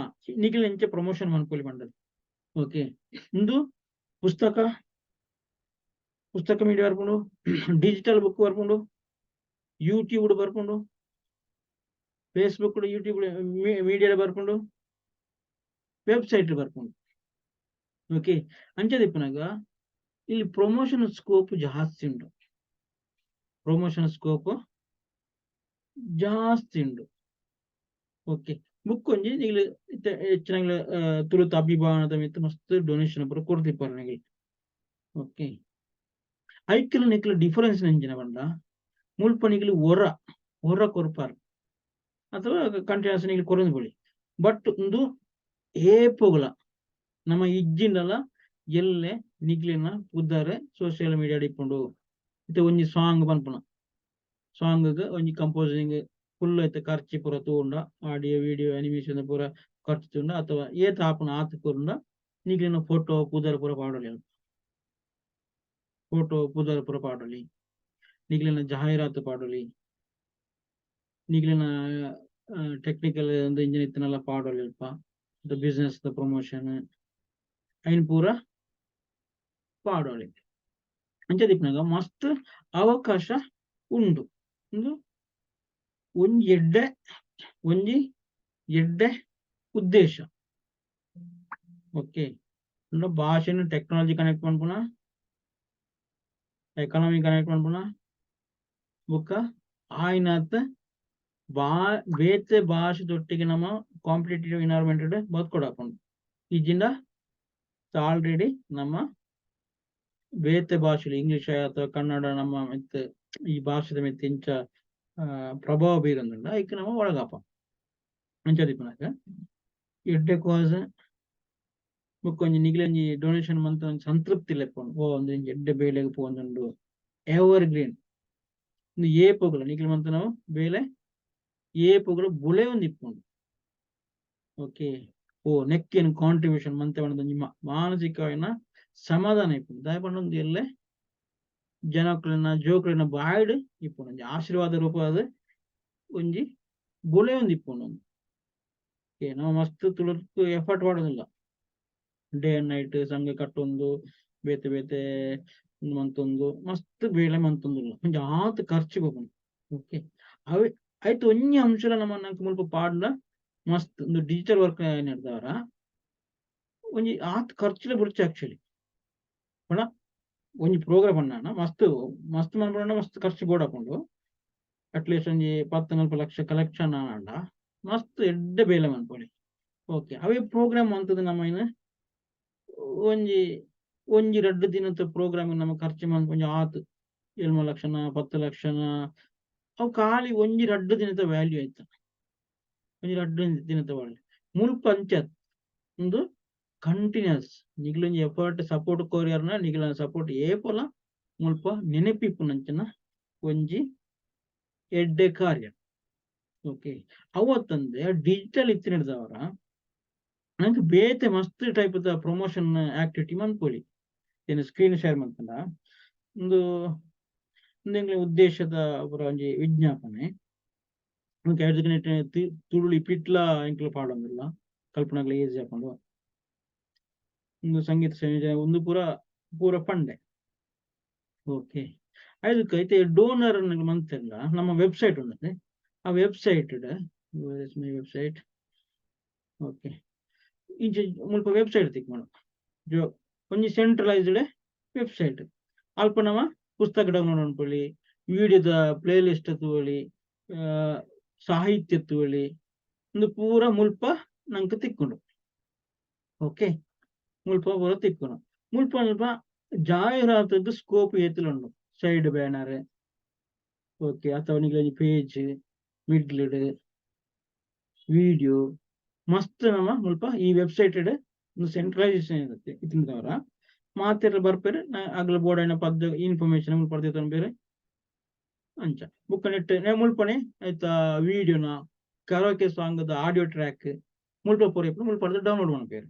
Speaker 1: ನಿಕ್ಲೆ ಎಂಚ ಪ್ರಮೋಷನ್ ಮನ್ಪೊಲಿ ಪಂಡದ್. ಓಕೆ, ಉಂದು ಪುಸ್ತಕ ಪುಸ್ತಕ ಮೀಡಿಯಾ ಬರ್ಪುಂಡು, ಡಿಜಿಟಲ್ ಬುಕ್ ಬರ್ಪುಂಡು, ಯೂಟ್ಯೂಬ್ ಬರ್ಪುಂಡು, ಫೇಸ್ಬುಕ್, ಯೂಟ್ಯೂಬ್ ಮೀಡಿಯಾ ಬರ್ಪುಂಡು, ವೆಬ್ಸೈಟ್ ಬರ್ಪುಂಡು. ಓಕೆ, ಅಂಚದಿಪ್ಪುನಗ ಇಲ್ಲಿ ಪ್ರಮೋಷನ್ ಸ್ಕೋಪ್ ಜಾಸ್ತಿ ಉಂಡು. ಪ್ರಮೋಷನ್ ಸ್ಕೋಪ್ ಜಾಸ್ತಿ ಉಂಡು. ಓಕೆ, ಬುಕ್ ಒಂಜಿ ನಿಕ್ಲೆ ಇತ್ತೆ ಹೆಚ್ಚಿನ ತುಳುತ ಅಭಿಮಾನದ ಮಿತ್ತ್ ಮಸ್ತ್ ಡೊನೇಷನ್ ಪೂರ ಕೊರ್ದಿಪ್ಪರ್ ನಿಕ್ಲೆ. ಓಕೆ, ಐಕ್ಲ ನಿಕ್ಲೆ ಡಿಫರೆನ್ಸ್ ಎಂಚಿನ ಪಂಡ ಮುಲ್ಪ ನಿಕ್ಲೆ ಒರ ಒರ ಕೊರ್ಪಾರ್ ಅಥವಾ ಕಂಟಿನ್ಯೂಸ್ ನಿಕ್ಲೆ ಕೊರೊಂದು ಬೋಳಿ. ಬಟ್ ಉಂದು ಏಪೊಗುಲ ನಮ್ಮ ಇಜ್ಜಿಂಡಲ ಎಲ್ಲೆ ನಿಕ್ಲೆನ ಪುದರ್ ಸೋಶಿಯಲ್ ಮೀಡಿಯಾ ಇಪ್ಪುಂಡು. ಇತ್ತೆ ಒಂಜಿ ಸಾಂಗ್ ಪನ್ಪುನ ಸಾಂಗ್ ಒಂಜಿ ಕಂಪೋಸಿಂಗ್ ಫುಲ್ ಐತೆ ಖರ್ಚಿ ಪೂರ ತೂಂಡ, ಆಡಿಯೋ ವಿಡಿಯೋ ಅನಿಮೇಷನ್ ಪೂರ ಖರ್ಚು ತೂಂಡ ಅಥವಾ ಏತ್ ಆಪುನ ಆತ್ ಕೊರುಂಡ ನಿಕ್ಲೆನ ಫೋಟೋ ಪುದರ್ ಪೂರ ಪಾಡೊಲಿ. ಫೋಟೋ ಪುದರ್ ಪೂರ ಪಾಡೊಲಿ, ನಿಕ್ಲೆನ ಜಾಹೀರಾತು ಪಾಡೊಲಿ, ನಿಕ್ಲೆನ ಟೆಕ್ನಿಕಲ್ ಇಂಜಿನ್ ಇತ್ತನಲ್ಲ ಪಾಡೊಲಿ ಅಲ್ಪ ಬಿಸ್ನೆಸ್ ದ ಪ್ರಮೋಷನ್ ಐನ್ ಪೂರ ಪಾಡೊಲಿ. ಅಂಚ ದಿಪ್ಪುನಗ ಮಸ್ತ್ ಅವಕಾಶ ಉಂಡು. ಉಂದು ಒಂಜಿ ಎಡ್ಡೆ ಒಂಜಿ ಎಡ್ಡೆ ಉದ್ದೇಶ. ಓಕೆ, ಭಾಷೆನ್ ಟೆಕ್ನಾಲಜಿ ಕನೆಕ್ಟ್ ಮನ್ಪುನ, ಎಕಾನಮಿ ಕನೆಕ್ಟ್ ಮನ್ಪುನ ಬುಕ್ಕ ಆಯ್ನಾತ್ ಬಾ ಬೇತೆ ಭಾಷೆದೊಟ್ಟಿಗೆ ನಮ್ಮ ಕಾಂಪಿಟೇಟಿವ್ ಎನ್ವೈರನ್ಮೆಂಟ್ ಬದುಕೊಡಾಪುಂಡು. ಇಜ್ಜಿಂಡ ಆಲ್ರೆಡಿ ನಮ್ಮ ಬೇತೆ ಭಾಷೆ, ಇಂಗ್ಲಿಷ್ ಅಥವಾ ಕನ್ನಡ, ನಮ್ಮ ಮಿತ್ತ್ ಈ ಭಾಷೆದ ಮಿತ್ತ್ ಇಂಚ ಪ್ರಭಾವ ಬೀರೊಂದುಂಡ, ಐಕ್ ನಮ ಒಳಗಾಪ. ಅಂಚ ದಿಪ್ಪುನಗ ಎಡ್ಡೆ ಕಾಸ್. ಬೊಕ್ಕ ಒಂಜಿ ನಿಗ್ಲಂಜಿ ಡೊನೇಷನ್ ಮಂತ್ ಒಂಜಿ ಸಂತೃಪ್ತಿ ಲೆಪ್ಪುಂಡು. ಓ, ಒಂದು ಒಂಜಿ ಎಡ್ಡೆ ಬೇಲೆಗ್ ಪೋವೊಂದುಂಡು, ಎವರ್ ಗ್ರೀನ್. ಉಂದು ಏಪೊಗುಲ ನಿಕ್ಲ್ ಮಂತುನವು ಬೇಲೆ ಏಪೊಗುಲ ಬುಳೆಯೊಂದು ಇಪ್ಪುಂಡು. ಓಕೆ, ಓ ನೆಕ್ಕೆನ್ ಕಾಂಟ್ರಿಬ್ಯೂಷನ್ ಮಂತೆ ಪಂಡ ಒಂಜಿ ಮಾನಸಿಕವಾಯಿನ ಸಮಾಧಾನ ಇಪ್ಪುಂಡು. ದಾಯೆ ಪಂಡ ಒಂದು ಎಲ್ಲೆ ಜನಕ್ಲೆನ, ಜೋಕ್ಲೆನ ಬಾಯ್ಡ್ ಇಪ್ಪುಂಡು. ಒಂಜಿ ಆಶೀರ್ವಾದ ರೂಪವಾದ ಒಂಜಿ ಬುಳೆಯೊಂದು ಇಪ್ಪುಂಡು. ಓಕೆ, ನಾವು ಮಸ್ತ್ ತುಳುಕ್ ಎಫರ್ಟ್ ಪಾಡೊಂದಿಲ್ಲ. ಡೇ ಅಂಡ್ ನೈಟ್ ಸಂಘ ಕಟ್ಟೊಂದು, ಬೇತೆ ಬೇತೆ ಮಂತೊಂದು, ಮಸ್ತ್ ಬೇಲೆ ಮಂತೊಂದುಲ್ಲ. ಒಂಜಿ ಆತ್ ಖರ್ಚು ಪೋಪುಂಡು. ಓಕೆ, ಅವೆ ಐತ ಒಂಜಿ ಅಂಶಲ ನಮ್ಮ ನಂಕ್ ಮುಲ್ಪ ಪಾಡ್ಂಡ ಮಸ್ತ್. ಒಂದು ಡಿಜಿಟಲ್ ವರ್ಕ್ ನಡ್ದವರ ಒಂಜಿ ಆತ್ ಖರ್ಚುಲ ಬುಡ್ಚಿ ಆಕ್ಚುಲಿ. ಪಂಡ ಒಂಜಿ ಪ್ರೋಗ್ರಾಮ್ ಅನ್ನ ಮಸ್ತ್ ಮಸ್ತ್ ಮನ್ಪುಂಡ ಮಸ್ತ್ ಖರ್ಚು ಬೋಡಾಪುಂಡು. ಅಟ್ಲೀಸ್ಟ್ ಒಂಜಿ 10-40 ಲಕ್ಷ ಕಲೆಕ್ಷನ್ ಆಂಡ ಮಸ್ತ್ ಎಡ್ಡೆ ಬೇಲೆ ಮನ್ಪೊಲಿ. ಓಕೆ, ಅವೇ ಪ್ರೋಗ್ರಾಮ್ ಮಂತುದು ನಮ್ಮ ಐನ್ ಒಂಜಿ ಒಂಜಿ ರಡ್ಡ್ ದಿನದ ಪ್ರೋಗ್ರಾಮ್ ನಮ್ಮ ಖರ್ಚು ಮನ್ಪ ಒಂಜಿ ಆತ್ 7 ಲಕ್ಷನ, 10 ಲಕ್ಷನ, ಅವು ಖಾಲಿ ಒಂಜಿ ರಡ್ಡ್ ದಿನದ ವ್ಯಾಲ್ಯೂ ಆಯ್ತ. ಒಂಜಿ ರಡ್ಡ್ ದಿನದ ವ್ಯಾಲ್ಯೂ. ಮುಲ್ಪ ಅಂಚತ್, ಉಂದು ಕಂಟಿನ್ಯೂಸ್. ನಿಗ್ಲೊಂಜಿ ಎಫರ್ಟ್, ಸಪೋರ್ಟ್ ಕೊರಿಯರ್ನ ನಿಗ್ಲನ ಸಪೋರ್ಟ್ ಏಪೊಲ ಮುಲ್ಪ ನೆನಪಿಪ್ಪುನಂಚಿನ ಒಂಜಿ ಎಡ್ಡೆ ಕಾರ್ಯ. ಓಕೆ, ಅವತ್ತಂದೆ ಡಿಜಿಟಲ್ ಇತ್ತಿನದವರ ನಂಗೆ ಬೇತೆ ಮಸ್ತ್ ಟೈಪ್ ದ ಪ್ರಮೋಷನ್ ಆಕ್ಟಿವಿಟಿ ಮನ್ಪೊಲಿ. ಏನು ಸ್ಕ್ರೀನ್ ಶೇರ್ ಮಂತುಂಡ ಉಂದು ಉಂದು ಎಂಕ್ಲೆ ಉದ್ದೇಶದ ಪೂರ ಒಂಜಿ ವಿಜ್ಞಾಪನೆ. ತುಳು ಲಿಪಿಟ್ಲ ಎಂಕ್ಲ ಪಾಡೊಂದುಲ್ಲ, ಕಲ್ಪನಾಗ್ಲ ಈಸಿ ಆಪುಂಡು. ಉಂದು ಸಂಗೀತ ಸಂಯೋಜನೆ, ಉಂದು ಪೂರ ಪೂರ ಪಂಡೆ. ಓಕೆ, ಐದಕ್ಕೆ ಐತೆ ಡೋನರ್ ಮಂತೆಲ್ಲ ನಮ್ಮ ವೆಬ್ಸೈಟ್ ಉಂಡತೆ. ಆ ವೆಬ್ಸೈಟ್, my website. Okay, ಇಂಚ ಮುಲ್ಪ ವೆಬ್ಸೈಟ್ ತಿಕ್ಮಡು ಜೋ. ಒಂಜಿ ಸೆಂಟ್ರಲೈಸ್ಡ್ ವೆಬ್ಸೈಟ್. ಅಲ್ಪ ನಮ ಪುಸ್ತಕ ಡೌನ್ಲೋಡ್ ಮನ್ಪೊಲಿ, ವಿಡಿಯೋದ ಪ್ಲೇ ಲಿಸ್ಟ್ ತೂವೊಲಿ, ಸಾಹಿತ್ಯ ತೂವೊಲಿ. ಉಂದು ಪೂರ ಮುಲ್ಪ ನಂಕ್ ತಿಕ್ಕುಂಡು. ಓಕೆ, ಮುಲ್ಪ ಪೂರ ತಿಕ್ಕುಂಡು. ಮುಲ್ಪ ಮುಲ್ಪ ಜಾಹೀರಾತುಗ್ ಸ್ಕೋಪ್ ಏತುಲ ಉಂಡು. ಸೈಡ್ ಬ್ಯಾನರ್, ಓಕೆ, ಅಥವಾ ನಿಗ್ಲೊಂಜಿ ಪೇಜ್ ಮಿಡ್ಲ್ ವಿಡಿಯೋ ಮಸ್ತ್ ನಮ ಮುಲ್ಪ ಈ ವೆಬ್ಸೈಟ್ ಸೆಂಟ್ರಲೈಸೇಷನ್ ಇರುತ್ತೆ. ಇತ್ತಿನದವರ ಮಾತೆರ್ಲ ಬರ್ಪೆರ್. ಅಗಲ ಬೋಡಾಯಿನ ಪದ್ದ ಇನ್ಫಾರ್ಮೇಶನ್ ಮುಲ್ಪ ದೆತೊನ್ಪೆರ್. ಅಂಚ ಬೊಕ್ಕ ನೆಟ್ ಮುಲ್ಪನೆ ಐತ ವಿಡಿಯೋನ, ಕರೋಕೆ ಸಾಂಗ್ ದ ಆಡಿಯೋ ಟ್ರ್ಯಾಕ್ ಮುಲ್ಪ ಪೂರ ಇಪ್ಪುಂಡು. ಮುಲ್ಪ ಡೌನ್ಲೋಡ್ ಮನ್ಪೆರ್,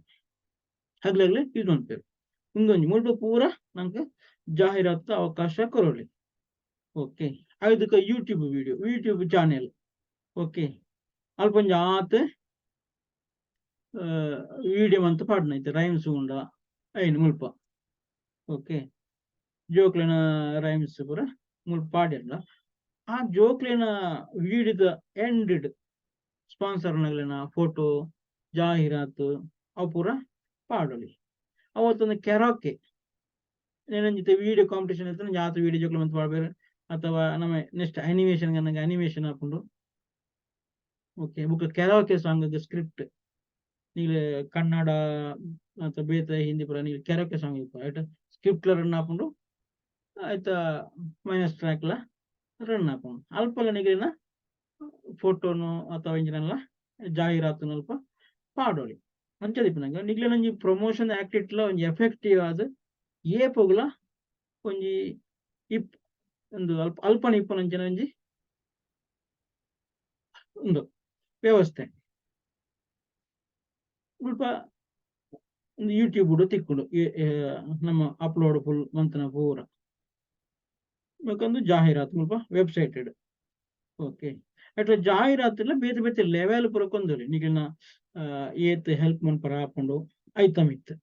Speaker 1: ಅಗ್ಲಗ್ಲೆ ಯೂಸ್ ಮನ್ಪೆರ್. ಉಂದೊಂಜಿ ಮುಲ್ಪ ಪೂರ ನಂಕ್ ಜಾಹೀರಾತು ಅವಕಾಶ ಕೊರೊಲಿ. ಓಕೆ, ಐದಕ್ಕೆ YouTube video, YouTube channel. Okay, ಅಲ್ಪ ಒಂಜಿ ಆತ್ ವಿಡಿಯೋ ಮಂತ್ ಪಾಡ್ನ ಐತೆ. ರೈಮ್ಸ್ ಉಂಡ ಐನ್ ಮುಲ್ಪ. ಓಕೆ, ಜೋಕ್ಲೆನ ರೈಮ್ಸ್ ಪೂರ ಮುಲ್ಪ ಪಾಡ್ಯಂಡ ಆ ಜೋಕ್ಲೆನ ವಿಡಿಯೋದ ಎಂಡ್ ಸ್ಪಾನ್ಸರ್ ನಗ್ಲೆನ ಫೋಟೋ, ಜಾಹೀರಾತು ಅವು ಪೂರ ಪಾಡೊಲಿ. ಅವತ್ತೊಂದು ಕೆರೋಕೆ ನೇನೊಂಜಿತೆ ವಿಡಿಯೋ ಕಾಂಪಿಟೇಷನ್ ಇತ್ತಂಡ ಆತ್ ವಿಡಿಯೋ ಜೋಕ್ಲು ಮಂತ್ ಪಾಡ್ಬೆರ್. ಅಥವಾ ನಮ್ಮ ನೆಕ್ಸ್ಟ್ ಅನಿಮೇಷನ್, ಅನಿಮೇಷನ್ ಆಪುಂಡು. ಓಕೆ, ಬೊಕ್ಕ ಕೆರೋಕೆ ಸಾಂಗ್ ಸ್ಕ್ರಿಪ್ಟ್, ನಿಗ್ಲೆ ಕನ್ನಡ ಅಥವಾ ಬೇತೆ ಹಿಂದಿ ಪೂರ ನಿಗ್ಲೆ ಕೆರೋಕೆ ಸಾಂಗ್ ಇಪ್ಪ ಐಟ್ ಸ್ಕ್ರಿಪ್ಟ್ ಲ ರನ್ ಆಪುಂಡು, ಐತ ಮೈನಸ್ ಟ್ರ್ಯಾಕ್ ಲ ರನ್ ಆಪುಂಡು. ಅಲ್ಪಲ ನಿಗ್ಲೆನ ಫೋಟೋನು ಅಥವಾ ಇಂಚಿನಲ್ಲ ಜಾಹೀರಾತುನು ಅಲ್ಪ ಪಾಡೊಲಿ. ಅಂಚ ದಿಪ್ಪುನಗ ನಿಗ್ಲೆನ ಒಂಜಿ ಪ್ರಮೋಷನ್ ಆಕ್ಟಿವಿಟಿ ಒಂಜಿ ಎಫೆಕ್ಟಿವ್ ಆದ್ ಏಪೊಗುಲ ಒಂಜಿ ಇಪ್ ಒಂದು ಅಲ್ಪ ಅಲ್ಪನ ಇಪ್ಪುನಂಚಿನ ಒಂಜಿ ಉಂದು ವ್ಯವಸ್ಥೆ. ಮುಲ್ಪ ಒಂದು ಯೂಟ್ಯೂಬ್ ತಿಕ್ಕುಂಡು ನಮ್ಮ ಅಪ್ಲೋಡ್ ಫುಲ್ ಮಂತನ ಪೂರ. ಬೊಕೊಂದು ಜಾಹೀರಾತು ಮುಲ್ಪ ವೆಬ್ಸೈಟ್. ಓಕೆ, ಅಟ್ಲ ಜಾಹೀರಾತುಲ ಬೇತೆ ಬೇತೆ ಲೆವೆಲ್ ಪೂರ ಕೊಂದೊಲಿ. ನಿಗಲ್ನ ಏತ್ ಹೆಲ್ಪ್ ಮನ್ಪರ ಆಪುಂಡು ಐತ ಮಿತ್ತ್.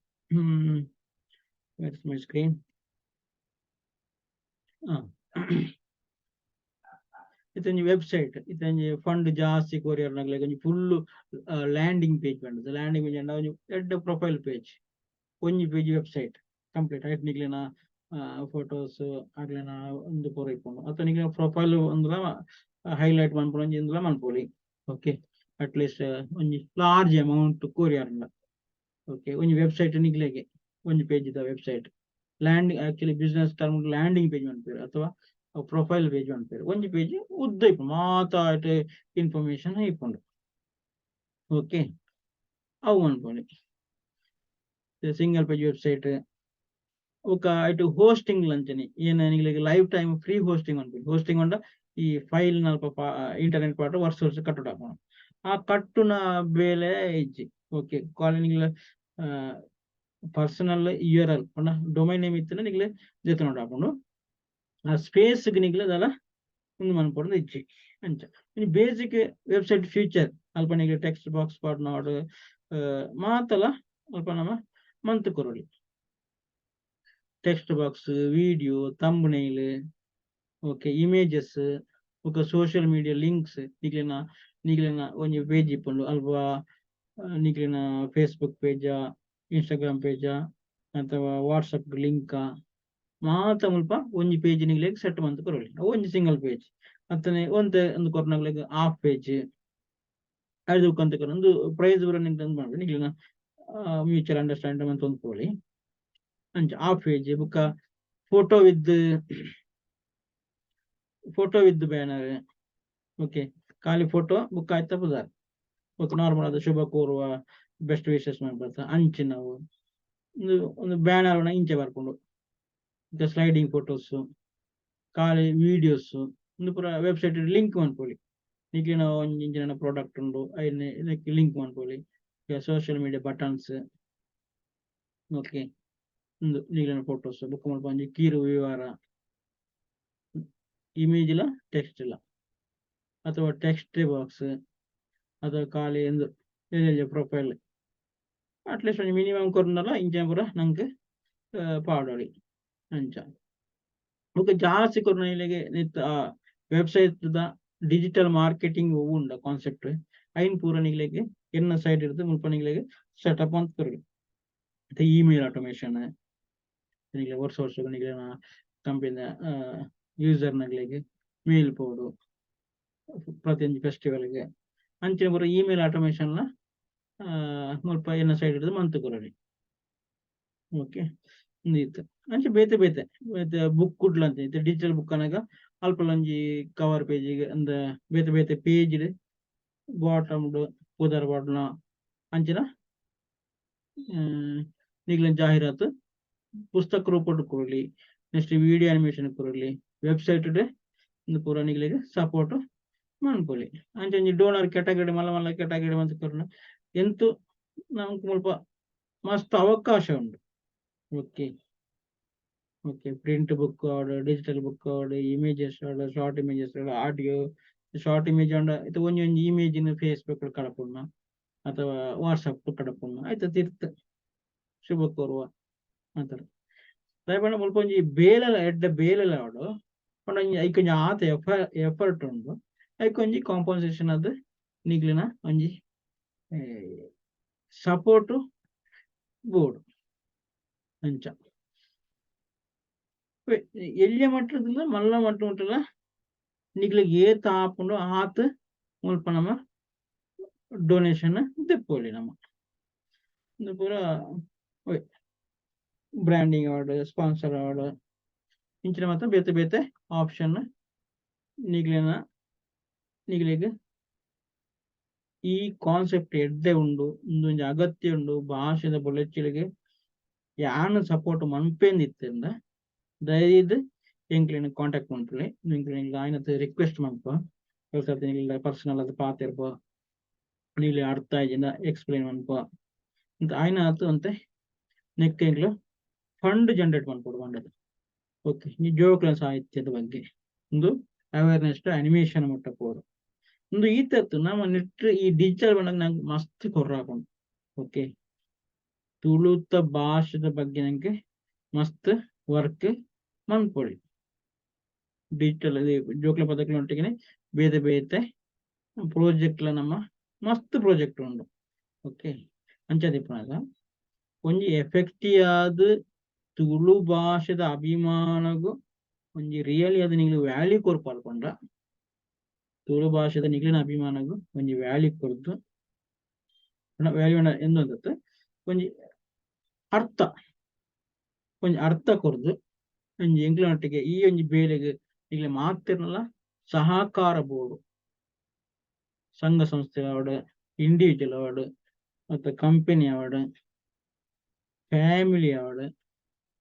Speaker 1: Where my screen? ಇತ್ತೊಂಜಿ ವೆಬ್ಸೈಟ್. ಇತ್ತೊಂಜಿ ಫಂಡ್ ಜಾಸ್ತಿ ಕೊರಿಯರ್ ನಗ್ಲೆಗ್ ಒಂಜಿ ಫುಲ್ ಲ್ಯಾಂಡಿಂಗ್ ಪೇಜ್ ಪಂಡುದು. ಲ್ಯಾಂಡಿಂಗ್ ಪೇಜ್ ಅಂಡ ಒಂಜಿ ಎಡ್ಡೆ ಪ್ರೊಫೈಲ್ ಪೇಜ್, ಒಂಜಿ ಪೇಜ್ ವೆಬ್ಸೈಟ್ ಕಂಪ್ಲೀಟ್. ಐಟ್ ನಿಕ್ಲೆನ ಫೋಟೋಸ್ ಅಗ್ಲೆನ ಉಂದು ಪೂರ ಇಪ್ಪುಂಡು. ಅತ್ತ ನಿಕ್ಲೆನ ಪ್ರೊಫೈಲ್ ಉಂದುಲ ಹೈಲೈಟ್ ಮನ್ಪುನ ಒಂಜಿ ಇಂದುಲ ಮನ್ಪೊಲಿ. ಓಕೆ, ಅಟ್ಲೀಸ್ಟ್ ಒಂಜಿ ಲಾರ್ಜ್ ಅಮೌಂಟ್ ಕೊರಿಯರ್ಂಡ. ಓಕೆ, ಒಂಜಿ ವೆಬ್ಸೈಟ್, ನಿಕ್ಲೆಗೆ ಒಂಜಿ page the website, landing, actually business term landing page ಮನ್ಪೆರ್ ಅಥವಾ ಪ್ರೊಫೈಲ್ ಪೇಜ್ ಮನ್ಪೆರ್. ಒಂಜಿ ಪೇಜ್ ಉದ್ದ ಇಪ್ಪುಂಡು, ಮಾತ ಇನ್ಫಾರ್ಮೇಶನ್ ಇಪ್ಪುಂಡು. ಓಕೆ, ಅವು ಮನ್ಪೊಲಿ ಸಿಂಗಲ್ ಪೇಜ್ ವೆಬ್ಸೈಟ್. ಬೊಕ್ಕ ಐಟ್ ಹೋಸ್ಟಿಂಗ್ ಅಂಚನೆ ಏನ ನಿಕ್ಲೆಗ್ ಲೈಫ್ ಟೈಮ್ ಫ್ರೀ ಹೋಸ್ಟಿಂಗ್ ಮನ್ಪೊಲಿ. ಹೋಸ್ಟಿಂಗ್ ಪಂಡ ಈ ಫೈಲ್ ನಲ್ಪ ಇಂಟರ್ನೆಟ್ ಪಾಡ್ದ್ ವರ್ಷ ವರ್ಷ ಕಟ್ಟುಡು ಆಪುಂಡು. ಆ ಕಟ್ಟುನ ಬೇಲೆ ಇಜ್ಜಿ. ಓಕೆ, ನಿಕ್ಲೆ ಪರ್ಸನಲ್ ಯುಆರ್ಎಲ್ ಪಂಡ ಡೊಮೈನ್ ನೇಮ್ ಇತ್ತ್ಂಡ ನಿಕ್ಲೆ ದೆತೊನೊಡು ಆಪುಂಡು. ಆ ಸ್ಪೇಸ್ ಗ್ ನಿಕ್ಲೆ ದಾಲ ಉಂದು ಮನ್ಪೊಡು ಇಜ್ಜಿ. ಅಂಚ ಇನಿ ಬೇಸಿಕ್ ವೆಬ್ಸೈಟ್ ಫೀಚರ್, ಅಲ್ಪ ನಿಕ್ಲೆ ಟೆಕ್ಸ್ಟ್ ಬಾಕ್ಸ್ ಪಾಡ್ನೋಡು ಮಾತಲ ಅಲ್ಪ ನಮ ಮಂತ್ ಕೊರೊಲಿ. Text box, video, thumbnail, okay, images, ಬೊಕ್ಕ ಸೋಷಿಯಲ್ ಮೀಡಿಯಾ ಲಿಂಕ್ಸ್. ನಿಕ್ಲೆನ ನಿಕ್ಲೆನ ಒಂಜಿ ಪೇಜ್ ಇಪ್ಪುಂಡು, ಅಲ್ಪ ನಿಕ್ಲೆನ ಫೇಸ್ಬುಕ್ ಪೇಜ, ಇನ್ಸ್ಟಾಗ್ರಾಮ್ ಪೇಜ ಅಥವಾ ವಾಟ್ಸಪ್ ಲಿಂಕ್ ಮಾತ ಮುಲ್ಪ ಒಂಜಿ ಪೇಜ್ ನಿಕ್ಲೆಗ್ ಸೆಟ್ ಮಂತ್ ಕೊರೊಲಿ. ಅವು ಒಂಜಿ ಸಿಂಗಲ್ ಪೇಜ್ ಅತ್ತನೆ ಒಂತೆ ಒಂದು ಕೊರ್ನಗ್ಲೆಗ್ ಹಾಫ್ ಪೇಜ್ ಐದು ಕಂತ ಒಂದು ಪ್ರೈಸ್ ಪೂರ ನಿಂತ ಮಾಡ್ರಿ, ನಿಕ್ಲೆನ ಮ್ಯೂಚುವಲ್ ಅಂಡರ್ಸ್ಟ್ಯಾಂಡ್ ಮಂತ್ ಒಂದು ಪೋಲಿ. ಅಂಚ ಹಾಫ್ ಪೇಜ್, ಬೊಕ್ಕ photo with banner. Okay, ಖಾಲಿ ಫೋಟೋ ಬೊಕ್ಕ ಆಯ್ತ ಪುದರ್, ಬೊಕ್ಕ ನಾರ್ಮಲ್ ಆದ ಶುಭ ಕೋರುವ, ಬೆಸ್ಟ್ ವಿಶಸ್ ಮಾಡ್ಬಾರ್ದು ಅಂಚಿನವು. ಒಂದು ಒಂದು ಬ್ಯಾನರ್ ಇಂಚೆ ಬರ್ಪುಂಡು. ಸ್ಲೈಡಿಂಗ್ ಫೋಟೋಸ್, ಖಾಲಿ ವಿಡಿಯೋಸ್, ಒಂದು ಪೂರ ವೆಬ್ಸೈಟ್ ಲಿಂಕ್ ಮನ್ಪೊಲಿ. ನಿಕ್ಲೆನ ಒಂಜಿ ಇಂಚಿನ ಪ್ರಾಡಕ್ಟ್ ಉಂಡು, ಐನ್ ಇದಕ್ಕೆ ಲಿಂಕ್ ಮನ್ಪೊಲಿ. Social media buttons. ಓಕೆ, ಉಂದು ನಿಕ್ಲೆನ ಫೋಟೋಸ್. ಬೊಕ್ಕ ಮುಲ್ಪ ಒಂಜಿ ಕಿರು ವಿವರ, ಇಮೇಜ್ ಲ ಟೆಕ್ಸ್ಟ್ ಲ ಅಥವಾ ಟೆಕ್ಸ್ಟ್ ಬಾಕ್ಸ್ ಅಥವಾ ಖಾಲಿ ಎಂದು ಪ್ರೊಫೈಲ್. ಅಟ್ಲೀಸ್ಟ್ ಒಂಜಿ ಮಿನಿಮಮ್ ಕೊರ್ಂಡಲ ಇಂಚಿನ ಪೂರ ನಂಕ್ ಪಾಡೊಲಿ. ಅಂಚ ಬೊಕ್ಕ ಜಾಸ್ತಿ ಕೊರ್ನ ನಿತ್ತ ವೆಬ್ಸೈಟ್ ದ ಡಿಜಿಟಲ್ ಮಾರ್ಕೆಟಿಂಗ್ ಒವ್ವು ಉಂಡ ಕಾನ್ಸೆಪ್ಟ್, ಐನ್ ಪೂರ ನಿಕ್ಲೆಗ್ ಎನ್ನ ಸೈಡ್ ಇರ್ದ್ ಮುಲ್ಪ ನಿಕ್ಲೆಗ್ ಸೆಟಪ್ ಮಂತ್ ಕೊರೊಲಿ. ಇಮೇಲ್ ಆಟೋಮೇಷನ್, ನಿಕ್ಲೆ ವರ್ಷ ವರ್ಷ ನಿಕ್ಲೆನ ಕಂಪನಿದ ಯೂಸರ್ ನಗ್ಲೆಗ್ ಮೇಲ್ ಪೋಡು ಪ್ರತಿಯೊಂಜಿ ಫೆಸ್ಟಿವಲ್ ಗೆ. ಅಂಚಿನ ಪೂರ ಇಮೇಲ್ ಆಟೋಮೇಷನ್ ಲ ಮುಲ್ಪ ಎನ್ನ ಸೈಡ್ ಇರ್ದ್ ಮಂತ್ ಕೊರೊಲಿ. ಓಕೆ, ಉಂದು ಇತ್ತು. ಅಂಚ ಬೇತೆ ಬೇತೆ ಬೇತೆ ಬುಕ್ ಕುಡ್ಲ ಅಂತ ಇತ್ತೆ ಡಿಜಿಟಲ್ ಬುಕ್ ಅನಗ ಅಲ್ಪ ಒಂಜಿ ಕವರ್ ಪೇಜ್ ಅಂದ ಬೇತೆ ಬೇತೆ ಪೇಜ್ ಬಾಟಮ್ ಪುದರ್ ಪಾಡ್ನ ಅಂಚಿನ ನಿಕ್ಲೆನ ಜಾಹೀರಾತು ಪುಸ್ತಕ ರೂಪಡ್ ಕೊರೊಲಿ, ನೆಕ್ಸ್ಟ್ ವಿಡಿಯೋ ಅನಿಮೇಷನ್ ಕೊರೊಲಿ. ವೆಬ್ಸೈಟ್ ಉಂದು ಪೂರ ನಿಕ್ಲೆಗ್ ಸಪೋರ್ಟ್ ಮನ್ಪೊಲಿ. ಅಂಚ ಒಂಜಿ ಡೋನರ್ ಕ್ಯಾಟಗರಿ, ಮಲ್ಲ ಮಲ್ಲ ಕ್ಯಾಟಗರಿ ಮಂತ್ ಕೊರ್ನ ಎಂತು ನಮ್ಕ್ ಮುಲ್ಪ ಮಸ್ತ್ ಅವಕಾಶ ಉಂಡು. ಓಕೆ ಓಕೆ ಪ್ರಿಂಟ್ ಬುಕ್ ಆವಡ್, ಡಿಜಿಟಲ್ ಬುಕ್ ಆವಡ್, ಇಮೇಜಸ್ ಆವಡ್, ಶಾರ್ಟ್ ಇಮೇಜಸ್ ಆವಡ್, ಆಡಿಯೋ, ಶಾರ್ಟ್ ಇಮೇಜ್ ಆಂಡ ಇತ್ತೆ ಒಂಜಿ ಒಂಜಿ ಇಮೇಜ್ ನ್ ಫೇಸ್ಬುಕ್ ಕಡಪುಡ್ನ ಅಥವಾ ವಾಟ್ಸಪ್ ಕಡಪುಡ್ನ ಆಯ್ತು ತಿರ್ತ್ ಶುಭ ಕೋರುವ ಆತರ. ದಾಯೆ ಪಂಡ ಮುಲ್ಪ ಒಂಜಿ ಬೇಲೆಲ ಎಡ್ಡೆ ಬೇಲೆಲ ಆವಡ್ ಪಂಡ ಒಂಜಿ ಐಕ್ ಒಂಜಿ ಆತ ಎಫರ್ಟ್ ಉಂಡು. ಐಕ್ ಒಂಜಿ ಕಾಂಪನ್ಸೇಷನ್ ಆದ್ ನಿಕ್ಲೆನ ಒಂಜಿ ಸಪೋರ್ಟ್ ಬೋಡು. ಅಂಚ ಎಲ್ಯ ಮಟ್ಟದಲ್ಲ ಮಲ್ಲ ಮಟ್ಟ ಮುಟ್ಟಲ ನಿಕ್ಲೆಗ್ ಏತ್ ಆಪುಂಡು ಆತ್ ಮುಲ್ಪ ನಮ ಡೊನೇಷನ್ ದೆಪ್ಪೊಲಿ. ನಮ ಉಂದು ಪೂರ ಬ್ರ್ಯಾಂಡಿಂಗ್ ಆವಡ್, ಸ್ಪಾನ್ಸರ್ ಆವಡ್, ಇಂಚಿನ ಮಾತ ಬೇತೆ ಬೇತೆ ಆಪ್ಷನ್ ನಿಕ್ಲೆನ. ನಿಕ್ಲೆಗ್ ಈ ಕಾನ್ಸೆಪ್ಟ್ ಎಡ್ಡೆ ಉಂಡು, ಉಂದೊಂಜಿ ಅಗತ್ಯ ಉಂಡು, ಭಾಷೆದ ಬುಲೆಚ್ಚಿಲ್ಗ್ ಯಾನ್ ಸಪೋರ್ಟ್ ಮನ್ಪೇಂದ್ ಇತ್ತ್ಂಡ ದಯದೀದ್ ಎಂಕ್ಲೆನ್ ಕಾಂಟ್ಯಾಕ್ಟ್ ಮನ್ಪುಲೆ. ಎಂಕ್ಲೆನ್ ಆಯಿನತ್ ರಿಕ್ವೆಸ್ಟ್ ಮನ್ಪ. ಕೆಲವು ಸರ್ತಿ ನಿಕ್ಲೆಡ ಪರ್ಸನಲ್ ಆದ್ ಪಾತೆರ್ಪ, ನಿಕ್ಲೆ ಅರ್ಥ ಆಯಿಜಿಂಡ ಎಕ್ಸ್ಪ್ಲೈನ್ ಮನ್ಪ. ಆಯಿನಾತ್ ಒಂತೆ ನೆಕ್ಕ್ ಎಂಕ್ಲು ಫಂಡ್ ಜನರೇಟ್ ಮನ್ಪೊಡು ಪಂಡದ್. ಓಕೆ, ಈ ಜೋಕುಲೆನ ಸಾಹಿತ್ಯದ ಬಗ್ಗೆ ಉಂದು ಅವೇರ್ನೆಸ್ ಅನಿಮೇಷನ್ ಮುಟ್ಟ ಪೋಡು. ಉಂದು ಈತತ್ತು ನಮ ನೆಟ್ ಈ ಡಿಜಿಟಲ್ ಬಂದಾಗ ನಂಗೆ ಮಸ್ತ್ ಕೊರ್ರಾಪುಂಡು. ಓಕೆ, ತುಳುತ ಭಾಷೆದ ಬಗ್ಗೆ ನಂಗೆ ಮಸ್ತ್ ವರ್ಕ್ ಮನ್ಪೊಲಿ. ಡಿಜಿಟಲ್ ಜೋಕ್ಲೆ ಪದಕ್ಲೆನೊಟ್ಟಿಗೆ ಬೇತೆ ಬೇತೆ ಪ್ರಾಜೆಕ್ಟ್ ನಮ್ಮ ಮಸ್ತ್ ಪ್ರಾಜೆಕ್ಟ್ ಉಂಡು. ಓಕೆ, ಅಂಚ ದಿಪ್ಪುನಗ ಒಂಜಿ ಎಫೆಕ್ಟಿವ್ ಆದ್ ತುಳು ಭಾಷೆದ ಅಭಿಮಾನಗು ಒಂಜಿ ರಿಯಲಿ ಅದು ನಿಗ್ಲು ವ್ಯಾಲ್ಯೂ ಕೊರ್ಪಾಲ್ ಪಂಡ, ತುಳು ಭಾಷೆದ ನಿಗ್ಲಿನ ಅಭಿಮಾನಗು ಒಂಜಿ ವ್ಯಾಲ್ಯೂ ಕೊರ್ದು, ವ್ಯಾಲ್ಯೂ ಎಂದು ಒಂಜಿ ಅರ್ಥ, ಒಂಜಿ ಅರ್ಥ ಕೊರ್ದು, ಒಂಜಿ ಎಂಕ್ಲೆನೊಟ್ಟಿಗೆ ಈ ಒಂಜಿ ಬೇಲೆಗ್ ನಿಗ್ಲೆ ಮಾತೆರ್ನಲ ಸಹಕಾರ ಬೋಡು. ಸಂಘ ಸಂಸ್ಥೆ ಆವಡ್, ಇಂಡಿವಿಜುವಲ್ ಆವಡ್, ಮತ್ತೆ ಕಂಪನಿ ಆವಡ್, ಫ್ಯಾಮಿಲಿ ಆವಡ್,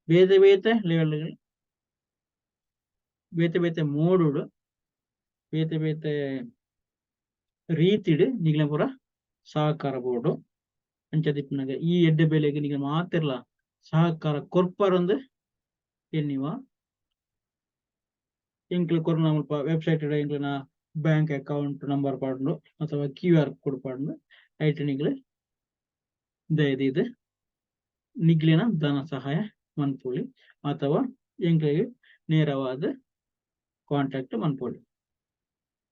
Speaker 1: ಬೇತೆ ಬೇತೆ ಲೆವೆಲ್, ಬೇತೆ ಬೇತೆ ಮೋಡುಡು, ಬೇತೆ ಬೇತೆ ರೀತಿಡ್ ನಿಗ್ಲೆ ಪೂರ ಸಹಕಾರ ಬೋಡು. ಅಂಚ ದಿಪ್ಪುನಗ ಈ ಎಡ್ಡೆ ಬೇಲೆಗ್ ನಿಗ್ಲೆ ಮಾತೆರ್ಲ ಸಹಕಾರ ಕೊರ್ಪರಂದು ಎನ್ನಿವ. ಎಂಕ್ಲು ಕೊರ್ನ ಮುಲ್ಪ ವೆಬ್ಸೈಟ್ ಎಂಕ್ಲೆನ ಬ್ಯಾಂಕ್ ಅಕೌಂಟ್ ನಂಬರ್ ಪಾಡ್ಂಡು ಅಥವಾ ಕ್ಯೂ ಆರ್ ಕೋಡ್ ಪಾಡ್ಂಡು. ಐಟ್ ನಿಗ್ಲು ದಯದೀದ್ ನಿಗ್ಲಿನ ಧನ ಸಹಾಯ ಮನ್ಪೊಲಿ ಅಥವಾ ಎಂಕ್ಲೆಗ್ ನೇರವಾದ ಕಾಂಟ್ಯಾಕ್ಟ್ ಮನ್ಪೊಲಿ.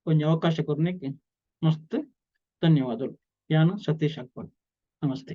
Speaker 1: ಒಂಜಿ ಅವಕಾಶ ಕೊರ್ನೆಕ್ ಮಸ್ತ್ ಧನ್ಯವಾದಗಳು. ಯಾನು ಸತೀಶ್ ಅಕ್ಬರ್. ನಮಸ್ತೆ.